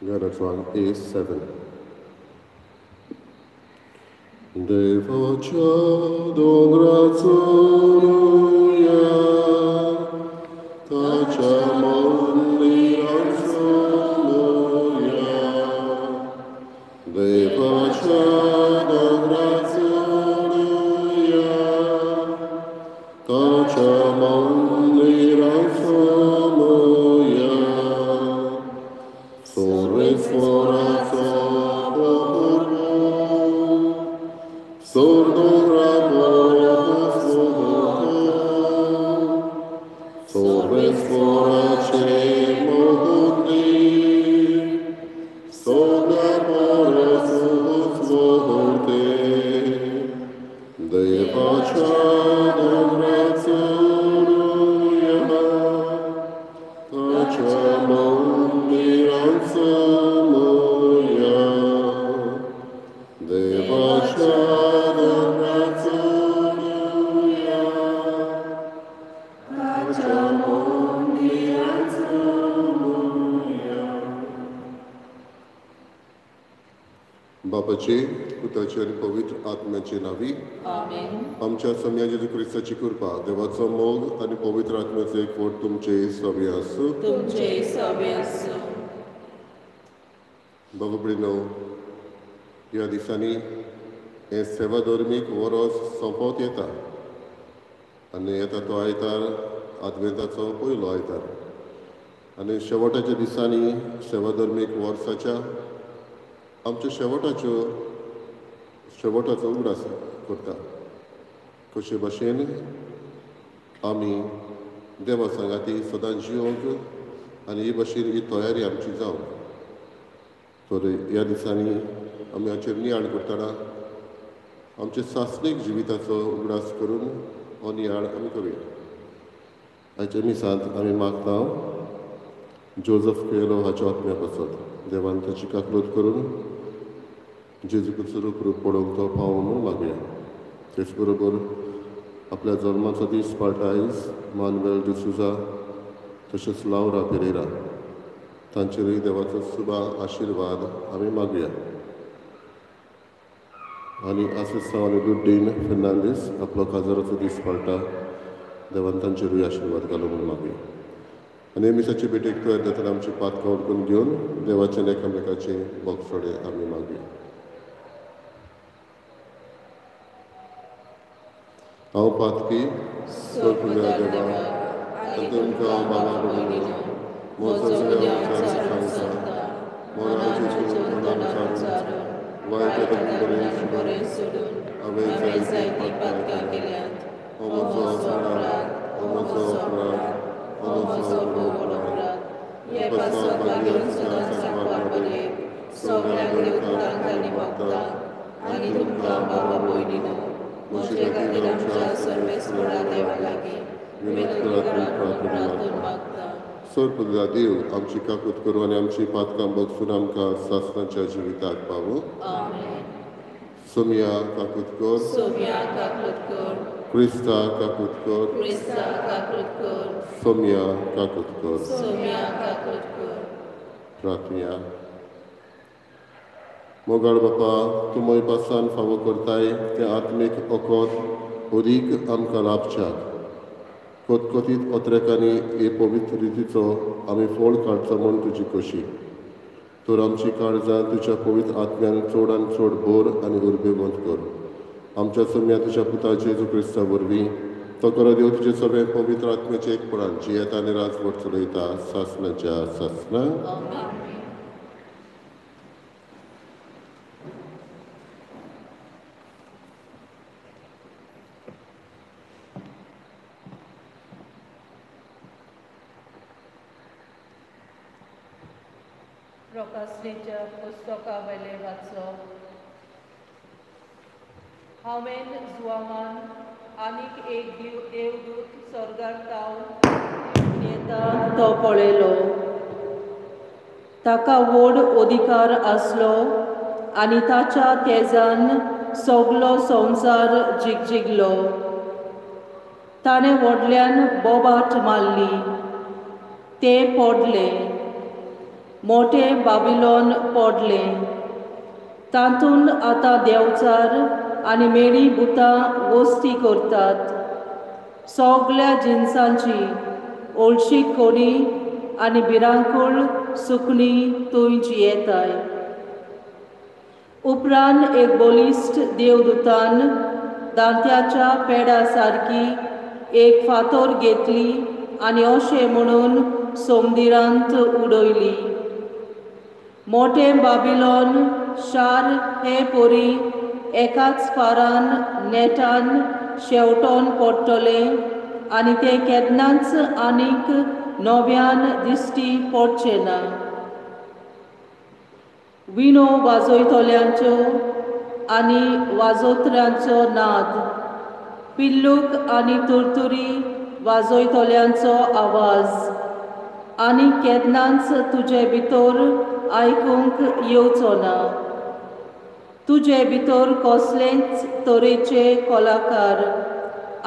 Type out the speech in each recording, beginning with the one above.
Garatran A7. देवाच्या दोंगराचो ताच्या मंदिराचो देवाच्या दोंगराचो ताच्या मंदिराचो सोरेश्वराचो बापाचे पुताचे आनी पवित्र आत्म्याचे नावी आमच्या सम्या जेजू क्रिस्ताची कृपा, देवाचो मोग आनी पवित्र आत्म्याचो एकवट तुमचे सवे आसूं. तुमचे सवे आसूं. बाबा भयणीनो, ह्या दिसांनी हें सेवा धर्मीक वरोस सोंपत येता आनी येता तो आयतार आदवेंताचो पयलो आयतार आनी शेवटाच्या दिसांनी सेवा धर्मीक वर्साच्या आमच्या शेवटाचो उगडास करता. कशे भाशेन आमी देवा सांगाती सदां जिवंक आनी ही भाशेन ही तयारी आमची जावंक. तर ह्या दिसांनी आमी हाचेर नियाळ करतना आमच्या सासणीक जिविताचो उगडास करून हो नियाळ आमी करुया. हाच्या मिसांत आमी मागता जोजफ कुएलो हाच्या आत्म्या पासत देवान ताची काकलूत करून जेजू क्रिस्ताचो रूप रूप पळोवंक तो पावो म्हूण मागुया. तेच बरोबर आपल्या जल्माचो दीस पाळटा आयज मानुएल डिसुजा तशेंच लावरा पेरेरा तांचेरूय देवाचो सुबा आशिर्वाद आमी मागुया. आनी आसिस्तांव आनी गुड्डीन फेर्नांदीस आपलो काजाराचो दीस पाळटा, देवान तांचेरूय आशिर्वाद घालो म्हूण मागुया. आनी मिसाचे भेटेक तयार जातना आमची पातकां उडकून घेवन देवाचे एकामेकाचे बोगसोडे आमी मागुया. हांव पातकी सर्पुल्या देवा आनी तुमकां बाबा भयणीनो म्हजो सांगता मनाचे मनाक वायट बरें सोडून हांवें जायतीं पातकां केल्यांत. हो म्हजो अपराध, हो म्हजो अपराध, हो म्हजो व्हड अपराध. हे पासत मागीर सदांच सांगपाक बरें सगळ्या देवतांक आनी भक्तांक आनी तुमकां बाबा भयणीनो म्हजे खातीर आमच्या सर्वेस्परा देवा लागीं विनंती करात म्हूण प्रार्थना मागता. सर्पुल्या देव आमची काकूत करूं आनी आमची पातकां बगसून आमकां सासणाच्या जिविताक पावो. सोमिया काकूत कर, सोमिया काकूत कर, क्रिस्ता काकूत कर, क्रिस्ता काकूत कर, सोमिया काकूत कर, सोमिया काकूत कर. प्रार्थना. मोगाळ बापा, तूं म्हय पासान फावो करताय तें आत्मीक ओकोत अदीक आमकां लाभच्याक कोतकोतीत ओत्रेकांनी हे पवित्र रितीचो आमी फोळ काडचो म्हूण तुजी खोशी. तर आमची काळजां तुज्या पवित्र आत्म्यान चड आनी चड भर आनी उर्बेवंत कर. आमच्या सम्या तुज्या पुता जेजू क्रिस्ता वरवीं तो करो देव तुजे सगळे पवित्र आत्म्याचे एकपणान जियेता आनी राजवट चलयता सासणाच्या सासणा. प्रकाशनेच्या पुस्तका वयलें वाचप. हांवें जुवामान आनीक एक देवदूत स्वर्गार तावन येता तो पळयलो. ताका व्हड अधिकार आसलो आनी ताच्या तेजान सगलो संवसार जिगजिगलो. ताणें व्हडल्यान बोबाट मारली, ते पडले. मोठें बाबिलोन पडलें, तातूंत आतां देंवचार आनी मेळी भुतां वस्ती करतात. सगल्या जिनसांची ओळशीक कोणी आनी भिरांकूळ सुकणीं थंय जियेताय. उपरांत एक बलिश्ट देवदूतान दांत्याच्या पेडा सारकी एक फातोर घेतली आनी अशें म्हणून सोमदिरांत उडयली, मोठें बाबिलोन शार हे परी एकाच फारान नेटान शेवटोन पडटलें आनी तें केन्नाच आनीक नव्यान दिश्टी पडचें ना. विणो वाजयतल्यांचो आनी वाजोत्र्यांचो नाद, पिल्लूक आनी तुरतुरी वाजयतल्यांचो आवाज आनी केन्नाच तुजे भितर आयकूंक येवचो ना. तुजे भितर कसलेच तरेचे कलाकार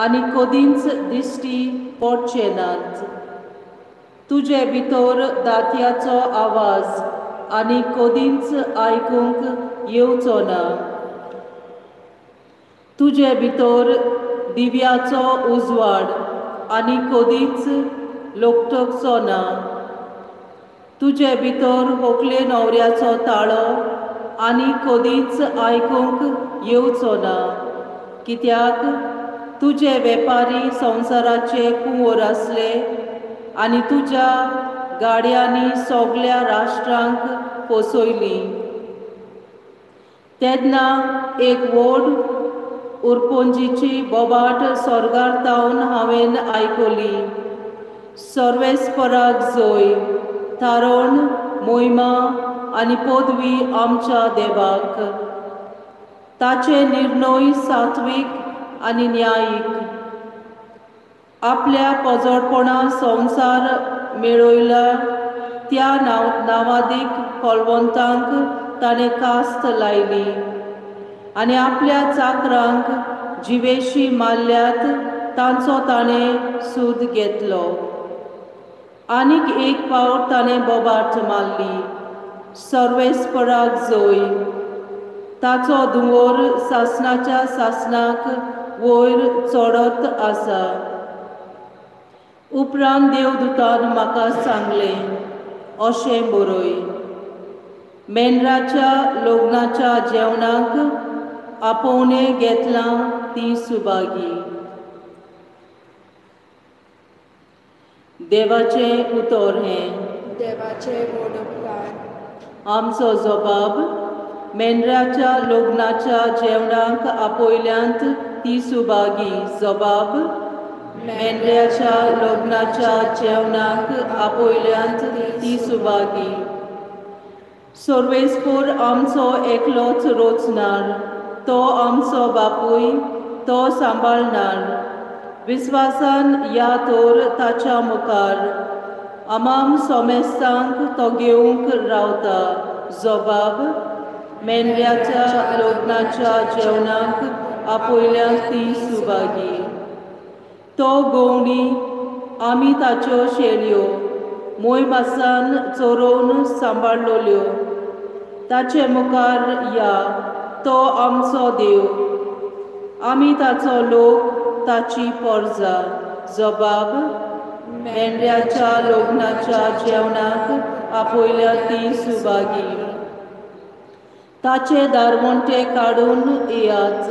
आनी कदींच दिश्टी पडचे नात. तुजे भितर दांत्याचो आवाज आनी कदींच आयकूंक येवचो ना. तुजे भितर दिव्याचो उजवाड आनी कदींच लोकटकचो ना. तुजे भितर होकले न्हवऱ्याचो ताळो आनी कदींच आयकूंक येवचो ना, कित्याक तुजे वेपारी संवसाराचे कुंवर आसले आनी तुज्या गाडयांनी सगल्या राष्ट्रांक पोसयली. तेन्ना एक व्हड उरपोंजीची बोबाट स्वर्गार तावन हांवें आयकली, सर्वेस्पराक जोय, थारण, मोहिमा आनी पदवी आमच्या देवाक. ताचे निर्णय सात्वीक आनी न्यायीक. आपल्या पोजोडपणा संवसार मेळयला त्या नांवादीक कोलवंतांक ताणें कास्त लायली आनी आपल्या चाकरांक जिवेशी मारल्यात तांचो ताणें सूद घेतलो. आनीक एक फावट ताणें बोबाट मारली, सर्वेस्पराक जोय. ताचो धुंवोर सासणाच्या सासणाक वयर चडत आसा. उपरांत देवदूतान म्हाका सांगलें, अशें बरय, मेंढराच्या लग्नाच्या जेवणाक आपोवणें घेतलां ती सुभागी. देवाचें उतर हें. देवाचें व्हड उपकार. आमचो जबाब, मेंढराच्या लग्नाच्या जेवणाक आपयल्यांत ती सुभागी. जबाब, मेंढऱ्याच्या लग्नाच्या जेवणाक आपयल्यांत ती सुभागी. सर्वेस्पोर आमचो एकलोच रोचणार, तो आमचो बापूय, तो सांबाळणार. विस्वासान या तर ताच्या मुखार आमाम सोमेस्तांक तो घेवंक रावता. जबाब, मेंढऱ्याच्या लग्नाच्या जेवणाक आपयल्यांत ती सुभागी. तो गोवणी आमी ताच्यो शेळयो मोयमासान चोरोवन सांबाळ्ळल्यो. ताचे मुखार या, तो आमचो देव, आमी ताचो लोक, ताची पोरजा. जबाब, मेंढऱ्याच्या लग्नाच्या जेवणाक आपयल्या ती सुभागी. ताचे दारवंटे काडून येयात,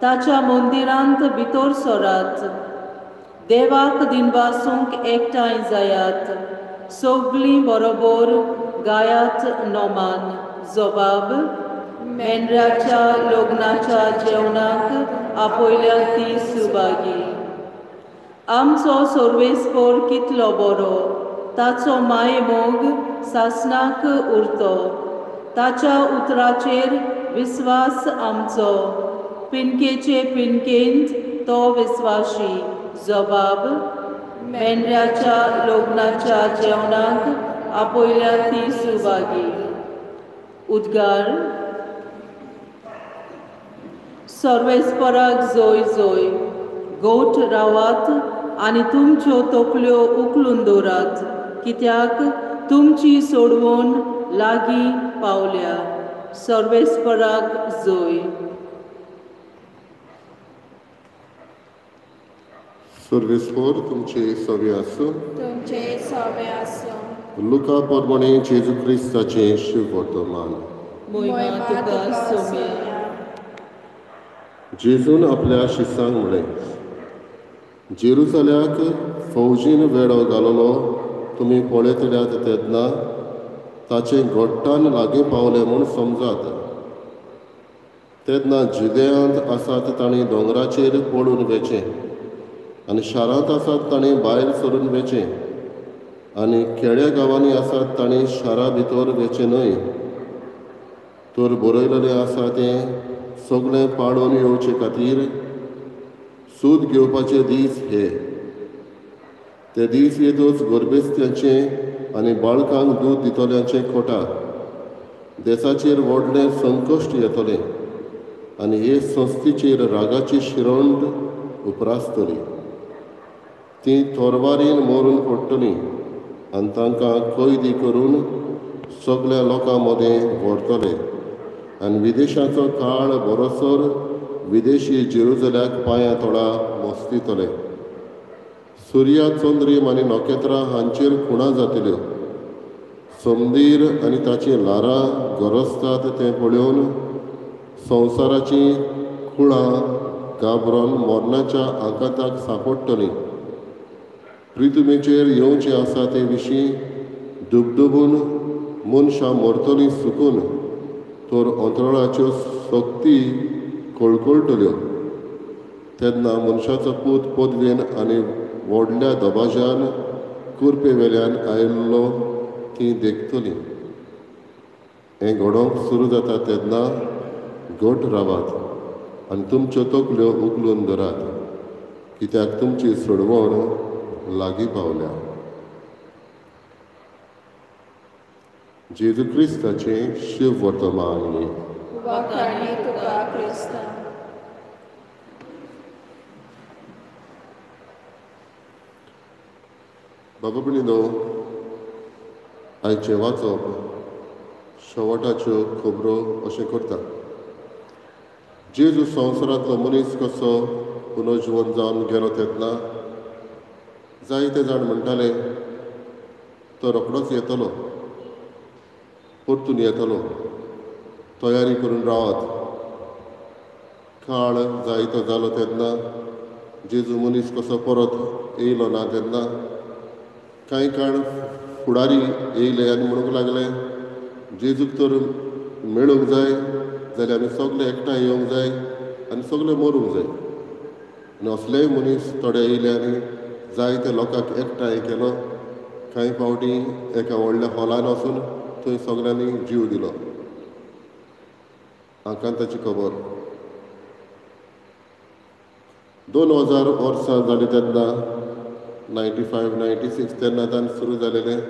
ताच्या मंदिरांत भितर सरात. देवाक दिनवासूंक एकठांय जायात, सगळीं बरोबर गायात नोमान. जबाब, मेंढऱ्याच्या लग्नाच्या जेवणाक आपयल्या ती सुभागी. आमचो सर्वेस्पोर कितलो बरो, ताचो मायमोग सासणाक उरतो. ताच्या उतराचेर विस्वास आमचो, पिनकेचे पिनकेंत तो विस्वाशी. जबाब, मेंढऱ्याच्या लग्नाच्या जेवणाक आपयल्या ती सुभागी. उद्गार, सर्वेस्पराक जोय जोय. गोठ रावात आनी तुमच्यो तकल्यो उखलून दवरात, कित्याक तुमची सोडवण लागीं पावल्या. सर्वेस्पराक जय. सर्वेस्पर तुमचे सवे आसूं. तुमचे सवे आसूं. लुका प्रमाणे जेजू क्रिस्ताचें शुभवर्तमान. मोहिमा तुका सोम्या. जेजून आपल्या शिसांक म्हळें, जेरुजाल्याक फौजीन वेडो घाललो तुमी पळयतल्यात तेन्ना ताचें घट्टान लागीं पावलें म्हूण समजात. तेन्ना जुदेयांत आसात तांणी दोंगराचेर पळून वेचें आनी शारांत आसात तांणी भायर सरून वेचें आनी खेड्या गांवांनी आसात तांणी शारा भितर वेचें न्हय. तर बरयलेलें आसा तें सगळें पाळून येवचे खातीर सूद घेवपाचे दीस हे. ते दीस येतच गर्भेस्त्यांचें आनी बाळकांक दूद दितल्यांचें खोटा देसाचेर व्हडलें संकश्ट येतलें आनी हे संस्थेचेर रागाची शिरवण उप्रासतली. ती तोरवारीन मरून पडटली आनी तांकां कैदी करून सगळ्या लोकां मदें व्हरतले आनी विदेशाचो काळ बरोसर विदेशी जेरुजल्याक पांयां तोळा मस्तितले. सुर्या, चंद्रीम आनी नखेत्रां हांचेर खुणां जातल्यो. समदीर आनी ताचीं ल्हारां गरजतात तें पळोवन संवसाराचीं कुळां घाबरून मरणाच्या आंकांताक सांपडटलीं. प्रितुमेचेर येवचें आसा ते विशीं दुबदुबून मनशां मरतलीं सुकून, तर अंतराळाच्यो शक्ती कळकळटल्यो. तेन्ना मनशाचो पूत पदवेन आनी व्हडल्या दबाज्यान कुरपे वेल्यान आयिल्लो ती देखतली. हें घडोवंक सुरू जाता तेन्ना घट रावात आनी तुमच्यो तकल्यो उखलून धरात, कित्याक तुमची सोडवण लागीं पावल्या. जेजू क्रिस्ताचें शिववर्तमान. बाबा भयणीनो, आयचें वाचप शेवटाच्यो खबरो अशें करता. जेजू संवसारांतलो मनीस कसो पुनर्जिवन जावन गेलो तेन्ना जायते जाण म्हणटाले तो रोखडोच येतलो, परतून येतलो, तयारी करून रावात. काळ जायतो जालो तेन्ना जेजू मनीस कसो परत येयलो ना तेन्ना कांय काळ फुडारी येयले आनी म्हणूंक लागले जेजूक तर मेळूंक जाय जाल्यार आमी सगळे एकठांय येवंक जाय आनी सगळे मरूंक जाय. आनी असलेय मनीस थोडे येयले आनी जायते लोकांक एकठांय केलो. कांय फावटी एका व्हडल्या हॉलान वचून थंय सगळ्यांनी जीव दिलो. आकांताची खबर. 2000 वर्सां जालीं तेन्ना 95, 96 तेन्ना तान सुरू जालेलें.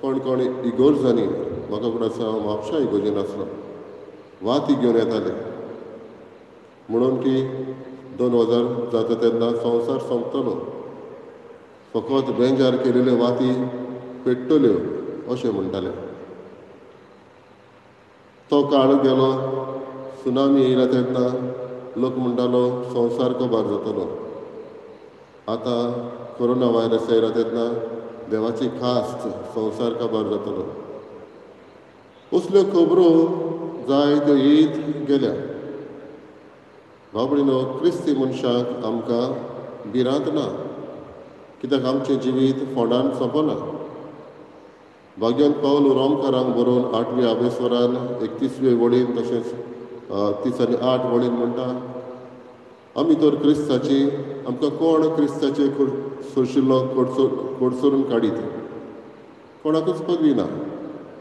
कोण कोण इगोर्जांनी, म्हाका कोण आसा हांव म्हापशा इगोर्जेन आसलो, वाती घेवन येताले म्हणून की 2000 जाता तेन्ना संवसार सोंपतलो, फकत बेंजार केलेल्यो वाती पेट्टल्यो अशें म्हणटाले. तो काळ गेलो. सुनामी येयला तेन्ना लोक म्हणटालो संवसार कबार जातलो. आतां कोरोना व्हायरस येयला तेन्ना देवाची खास्त संवसार काबार जातलो. असल्यो खबरो जायत्यो येयत गेल्या. बाबडीनो, क्रिस्ती मनशांक आमकां भिरांत ना, कित्याक आमचें जिवीत फोंडान सोंपना. भाग्यवंत पावल रोमकारांक बरोवन 8वी आबेस्वरान 31वे वळीन तशेंच 30 आनी 8 वळीन म्हणटा, आमी तर क्रिस्ताची, आमकां कोण क्रिस्ताचे सोशिल्लो कोडसोरून काडीत? कोणाकूच पदवी ना,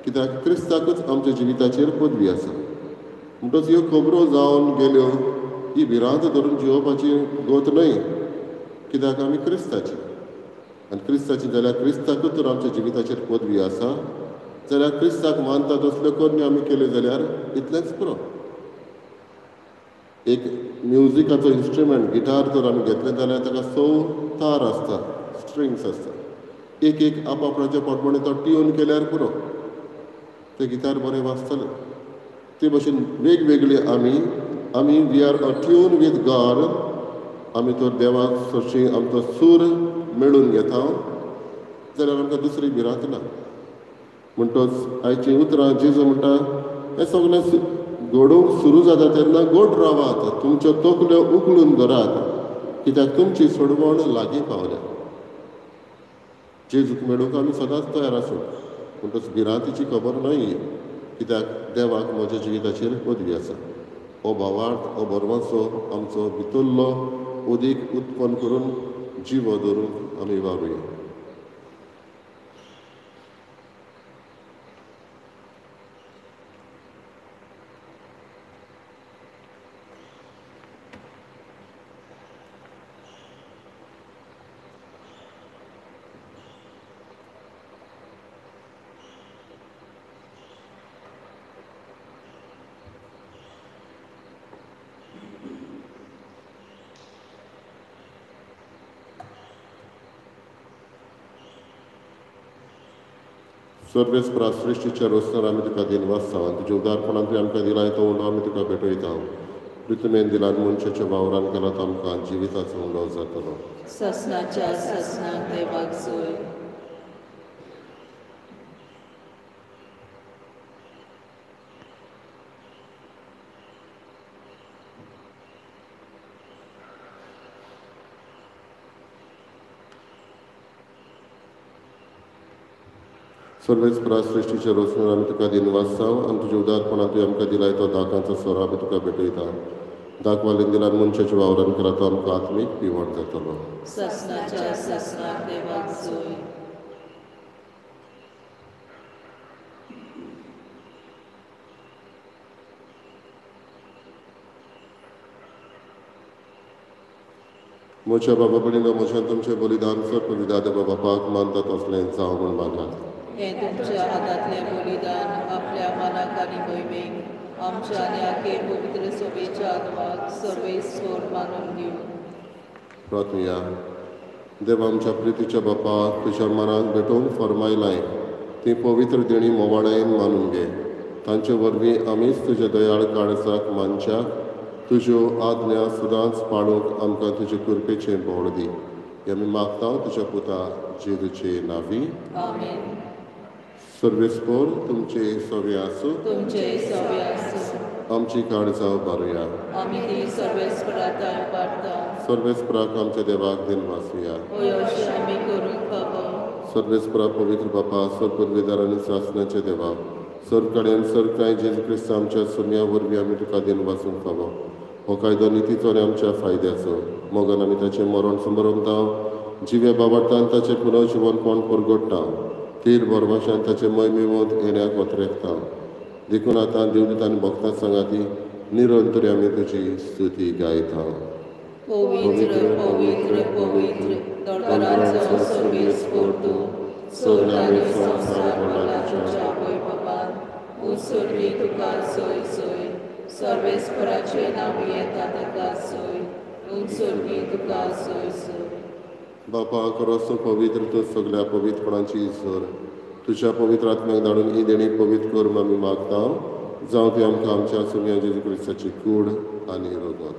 कित्याक क्रिस्ताकूच आमच्या जिविताचेर पदवी आसा. म्हणटच ह्यो खबरो जावन गेल्यो ही भिरांत धरून जिवोवपाची गोत न्हय, कित्याक आमी क्रिस्ताची. आनी क्रिस्ताची जाल्यार क्रिस्ताकूच तर आमच्या जिविताचेर पदवी आसा, जाल्यार क्रिस्ताक मानता तसल्यो करण्यो आमी केल्यो जाल्यार इतलेंच पुरो. एक म्युजिकाचो इन्स्ट्रुमेंट गिटार जर आमी घेतलें जाल्यार ताका 6 तार आसता, स्ट्रिंग्स आसता. एक एक आपआपणाच्या पोटमणे तो ट्यून केल्यार पुरो, ते गितार बरें वाजतलें. ते भशेन वेगवेगळे आमी आमी we are a tune with God. आमी तर देवाक सरशी आमचो सूर मेळून घेता जाल्यार आमकां दुसरी भिरांत ना. म्हणटच आयचीं उतरां जेजू म्हणटा हें सगळें घडोवंक सुरू जाता तेन्ना गोड रावात, तुमच्यो तकल्यो उखलून धरात, कित्याक तुमची सोडवण लागीं पावल्या. जेजूक मेळूंक आमी सदांच तयार आसूं. म्हणटच भिरांतीची खबर न्हय, कित्याक देवाक म्हज्या जिविताचेर पदवी आसा. हो भावार्थ, हो बरवाचो आमचो भितरलो उदीक उत्पन्न करून जिवो धरूंक आमी वावरुया. सर्वेस्परा सृश्टीच्या रोसनार आमी तुका दिनवासता. तुज्या उदारपणान तुवें आमकां दिलाय तो उंडो आमी तुका भेटयता. पृथ्वीन दिला मनशाच्या वावरान केला तो आमकां जिविताचो उंडो जातलो. ससनाच्या ससनाक देवाक सोय. सर्वेस्परा सृश्टीच्या रोसनार आमी तुका दिनवासता आनी तुज्या उदारपणान तुवें आमकां दिलाय तो दाकांचो सोरो आमी तुका भेटयता. दाखवालीन दिला मनशाच्या वावरान केला तो आमकां आत्मीक पिवण जातलो. ससनाच्या ससनाक देवाक सोय. म्हज्या बाबा भयणीनो, म्हज्यान तुमचें बलिदान सर्व देवा बापाक मानता तसलें जावं म्हूण मागात. हें तुमच्या हातांतलें बलिदान आपल्या मनाक आनी मोहिमेक आमच्या आनी आखे पवित्र सभेच्या आत्माक सर्वेस्पर मानून घेवन प्रार्थुया. देवा आमच्या प्रितीच्या बापा, तुज्या मनाक भेटोवंक फर्मायलाय ती पवित्र देणी मोवाळायेन मानून घे. तांचे वरवीं आमीच तुज्या दयाळ काळजाक मानच्याक तुज्यो आज्ञा सदांच पाळूंक आमकां तुजे कृपेचें बळ दी. हें आमी मागता तुज्या पुता जेजूचे नांवी. आमेन. सर्वेस्पर तुमचे सवे आसूं. तुमचे सवे आसूं. आमची काळजां उबारुया. आमी ती सर्वेस्पराक उबारता. सर्वेस्पराक आमच्या देवाक दिनवासुया. अशें आमी करूंक फावो. सर्वेस्परा पवित्र बापा, सर्व आनी सासणाच्या देवा, सर्व कडेन सर्व कांय जेजू क्रिस्त आमच्या सोम्या वरवीं आमी तुका दिनवासूंक फावो. हो कायदो नितीचो आनी आमच्या फायद्याचो. मोगान आमी ताचें मरण समरमता, जिव्या बाबार्तान ताचें पुनर्जिवनपण परगडटा, तीर बरवाशान ताचे मोहिमेंत येण्याक वतरेकता. देखून आतां देवदूत आनी भक्तां सांगाती निरंतर आमी तुजी स्तुती गायता. पवित्र पवित्र पवित्र दरबाराचो सर्वेस्पर तूं, स्वर्ग आनी संवसार भरला तुज्या वैभवान. उत्सर्गी तुका सोय सोय, सर्वेस्पराचे नांव येता ताका सोय, उत्सर्गी तुका सोय सोय. बापा, खरोच पवित्र तूं सगळ्या पवित्रपणाची जोर. तुज्या पवित्र आत्म्याक धाडून ही देणी पवित्र कर म्हूण आमी मागता. जावं ती आमकां आमच्या सुम्या जेजू क्रिस्ताची कूड आनी रगत.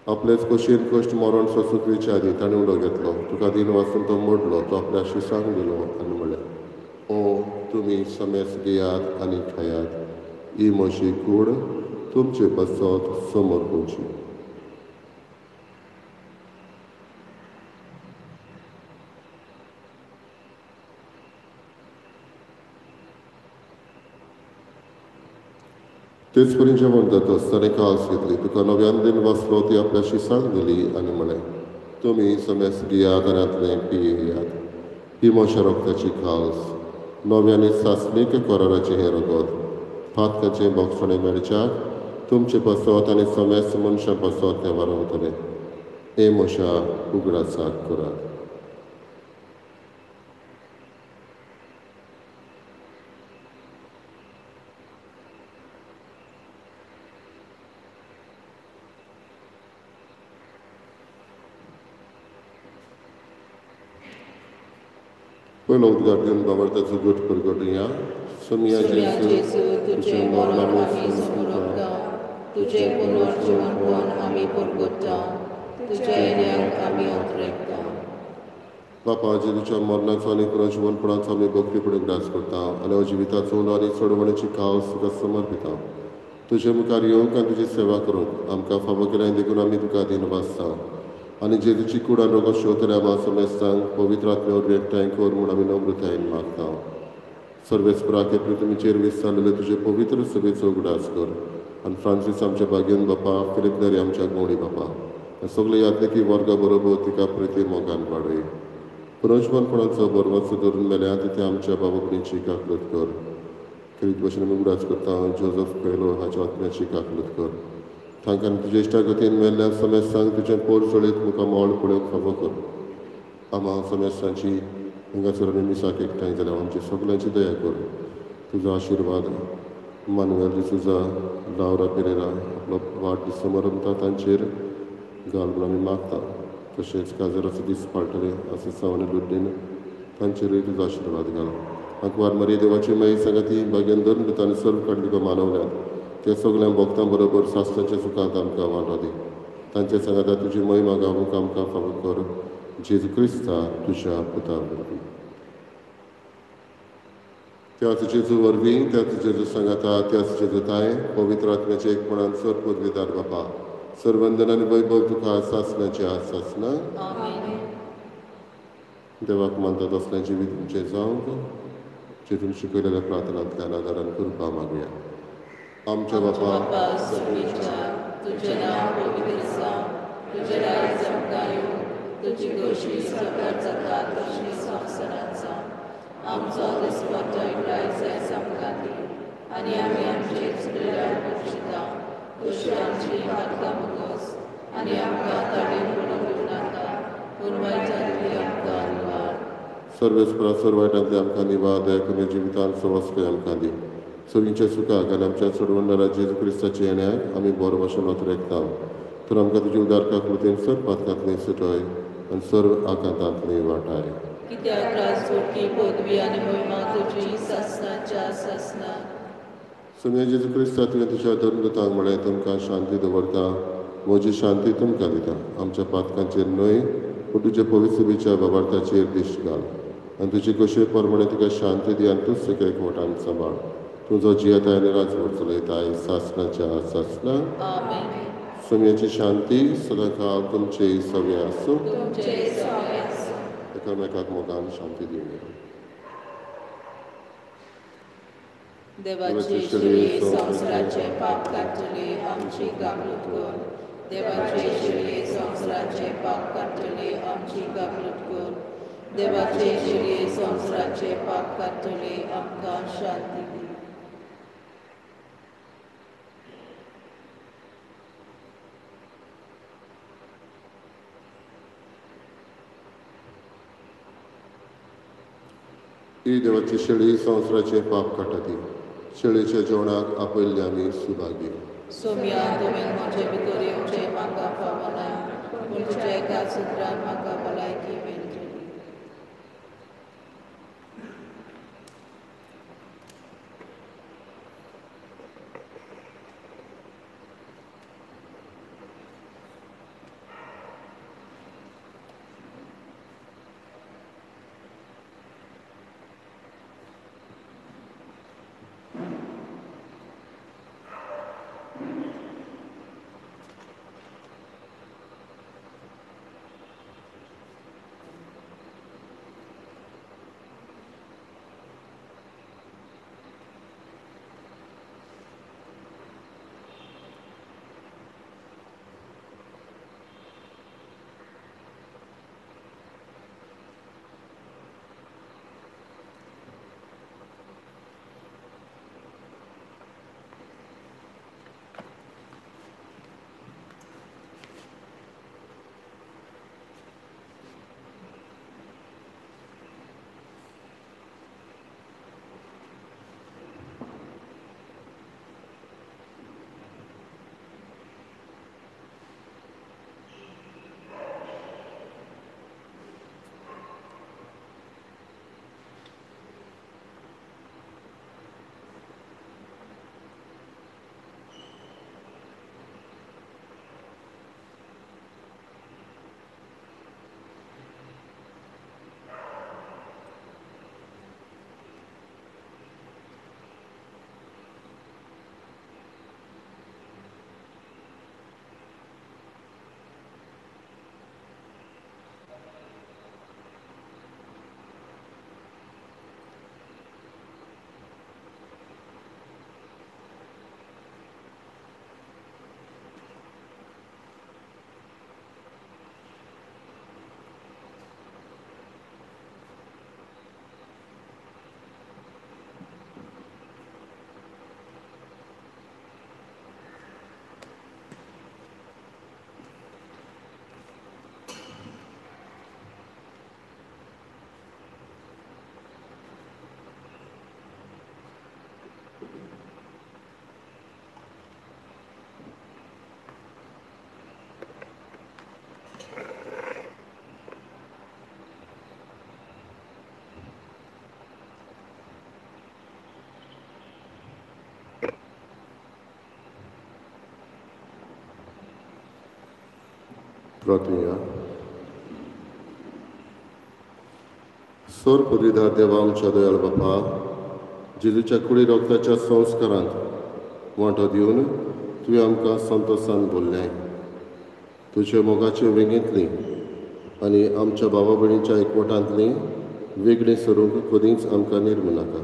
आपलेच कशीन कश्ट मरण सोंसूंक वेचे आदीं ताणें उडो घेतलो, तुका दिन वाचून तो मोडलो, तो आपल्या शिसांक दिलो आनी म्हणलें, ओ तुमी समेस घेयात आनी खायात, ही म्हजी कूड तुमचे पासत समोर पडची. तेच परी जेवण जातच ताणें कास घेतली, तुका नव्यान दिन वाचलो, ती आपल्या शिसांक दिली आनी म्हणलें, तुमी समेस घेयात आनी हांतलें पियेयात, ही म्हज्या रगताची खास नव्यान सासणीक कराराचें हें रगत पातकाचें बोगसणें मेळच्याक तुमचे पासत आनी समेस्त मनशां पासत तें वारवतलें. हें म्हज्या उगडासाक करात. पयलो उद्गार दिवन बाबर्ताचो गट परगटुया. सोमिया जेजू, तुजें मरण आमी समोरता, तुजें पुनर्जीवनपण आमी परगट्टा, तुज्या येण्याक आमी अंतरेकता. बापा, जेजूच्या मरणाचो आनी पुनर्जीवनपणाचो आमी भक्तीपणे उगडास करता आनी हो जिविताचो उंडो आनी चडवणेची कावस तुका समर्पिता. तुजे मुखार येवंक आनी तुजी सेवा करूंक आमकां फावो केल्या देखून आमी तुका दिनवासता आनी जेजूची कूड आनी रोगो शेवतल्या आमा समेस्तांक पवित्र आत्म्या वरवीं एकठांय कर म्हूण आमी नम्रतायेन मागता. सर्वेस्पराक हे पृथ्वीचेर विस्तारलेले तुजे पवित्र सभेचो उगडास कर आनी फ्रांसीस आमच्या भाग्यन बापा, फिलीप नेरी आमच्या गवळी बापा, सगळे याज्ञकी वर्गा बरोबर तिका प्रिती मोगान वाडय. पुनर्जीवनपणाचो बरवाचो धरून मेल्या तिथे आमच्या बाबा भयणीची काकलूत कर. खेरीत भशेन आमी उगडास करता जोजफ कोयलो हाच्या आत्म्याची काकलूत कर. तांकां तुजे इश्टागतीन मेल्ल्या समेस्तांक तुजें पोर चलयत मुखार मोळ पळोवंक फावो कर. आमा समेस्तांची हांगासर आमी मिसाक एकठांय जाल्यार आमची सगल्यांची दया कर. तुजो आशिर्वाद मानुएल डिसोजा, लावरा पेरेरा आपलो वाडदीस समारंभता तांचेर घाल म्हूण आमी मागता. तशेंच काजराचो दीस पाळटले आसा आनी लुड्डीन तांचेरूय तुजो आशिर्वाद घाल. आंकवार मारी देवाची माई सांगाती भाग्यान धरून तांणी सर्व कडेन तुका मानवल्यात त्या सगळ्या भक्तां बरोबर सासणाच्या सुखांत आमकां वांटो दी. तांच्या सांगाता तुजी महिमा गावूंक आमकां फावो कर. जेजू क्रिस्ता तुज्या पुता वरवीं. त्याच जेजू वरवीं, त्याच जेजू सांगाता, त्याच जेजूताय पवित्र आत्म्याच्या एकपणान सर पदवीदार बापा, सर्वंदन आनी वैभव तुका सासणाच्या सासना. देवाक मानता तसलें जिवीत तुमचें जावंक जेजून शिकयलेल्या प्रार्थनांतल्यान आदारान कृपा मागुया. आमच्या बापा, तुजें नांव पवित्र जावं, तुजें राज्य आमकां येवं, तुजी खोशी स्वर्गार जाता तशी संवसारांत जावं. आमचो दिसपट्टो आयज आयज आमकां दी आनी आमी आमचे चुकल्यार बक्षिता तशी आमची पातकां मुगोस आनी आमकां ताणें पडूंक दिवं नाका, पूण वायटांतली आमकां निवार. सर्वेस्परा सर्व वायटांतली आमकां निवार, दया करून जिवितांत सवस्कय आमकां दी. सगळींच्या सुखाक आनी आमच्या चडवणारा जेजू क्रिस्ताच्या येण्याक आमी बरो भाशेन अतरेकता. तर आमकां तुजी उदार काकळुतेन सर पातकांतली सुटय आनी सर्व आकांतांतली वाटाय. कित्याक राजवटी पदवी आनी महिमा तुजी सासणाच्या सासना. सोम्या जेजू क्रिस्ता, तुवें तुज्या धर्मदूतांक म्हळें, तुमकां शांती दवरता, म्हजी शांती तुमकां दिता. आमच्या पातकांचेर न्हय पूण तुज्या पवित्र सभेच्या बाबार्थाचेर दिश्ट घाल आनी तुजे कशे प्रमाणे तुका शांती दी आनी तूंच सगळ्या एकवटान सांबाळ. तुजो जियेताय आनी राजवट चलयताय सासणाच्या सासना. सोम्याची शांती सदांकाळ तुमचे सगळे आसूं. एकामेकाक मोगान शांती दिवया. देवाचे शिरये संवसाराचे पाप काडटले आमची काकलूत कर. देवाचे शिरये संवसाराचे पाप काडटले आमची काकलूत कर. देवाचे शिरये संवसाराचे पाप काडटले आमकां शांती दी. ही देवाची शेळी संवसाराचे पाप काडटा ती शेळीच्या जेवणाक आपयल्ले आमी सुभागी. सोम्या, तुवें म्हजे भितर येवचें म्हाका फावना, पूण तुज्या एका सुत्रान म्हाका भलायकी मेळटली. प्रार्थना. सोर पदवीधार देवा आमच्या दयाळ बापा, जेजूच्या कुडी रोगताच्या संस्कारांत वांटो दिवन तुवें आमकां संतोसान बोल्लें. तुज्या मोगाचे वेंगेंतली आनी आमच्या भावा भयणीच्या एकवटांतली वेगळीं सरूंक कदींच आमकां निर्मू नाका.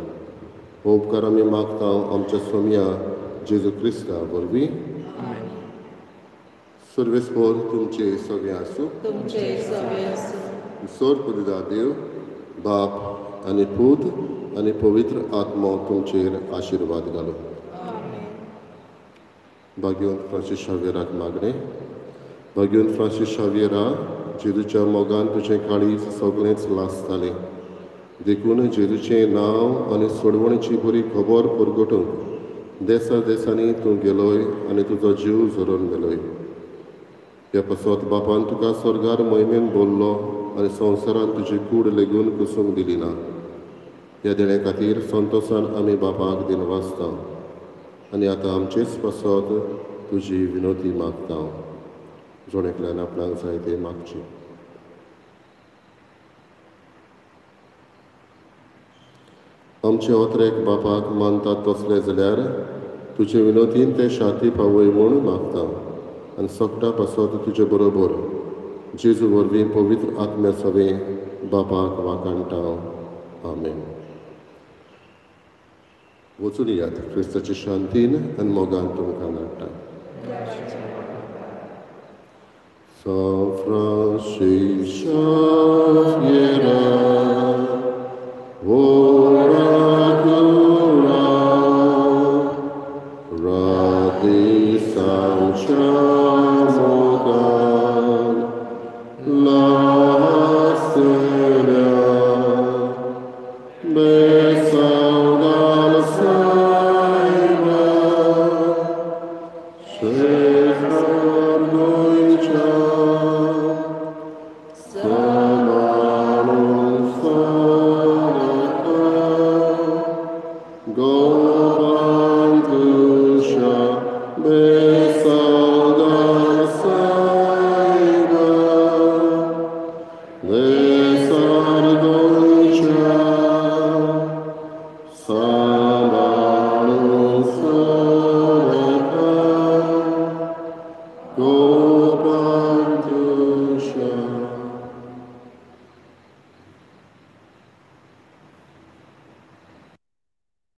हो उपकार आमी मागता आमच्या सोमया जेजू क्रिस्ता वरवीं. सर्वेस्पोर तुमचे सगळें आसूं. सोर पदवीधार देव बाप आनी पूत आनी पवित्र आत्मो तुमचेर आशिर्वाद घालूं. भाग्यवंत फ्रांसीस शाव्येराक मागणें. भाग्यवंत फ्रांसीस शाव्येरा, जेजूच्या मोगान तुजें काळीज सगळेंच लासतालें, देखून जेजूचें नांव आनी सोडवणीची बरी खबर परगटूंक देसा देसांनी तूं गेलोय आनी तुजो जीव झरोवन मेलोय. ह्या पासत बापान तुका स्वर्गार मोहिमेन बोल्लो आनी संवसारान तुजी कूड लेगून कुसूंक दिली ना. ह्या देण्या खातीर संतोसान आमी बापाक दिनवासता आनी आतां आमचेच पासत तुजी विनोती मागता. जण एकल्यान आपणाक जाय तें मागचें. आमचे ओतरेक बापाक मानतात तसले जाल्यार तुजे विनोतीन ते शांती पावय म्हूण मागता आनी सगटा पासत तुजे बरोबर जेजू वरवीं पवित्र आत्म्या सवें बापाक वाखाणटा. आमेन. वचून यात, क्रिस्ताचे शांतीन आनी मोगान तुमकां धाडटा. São Francisco Xavier, ora cura, radi Sancha moga.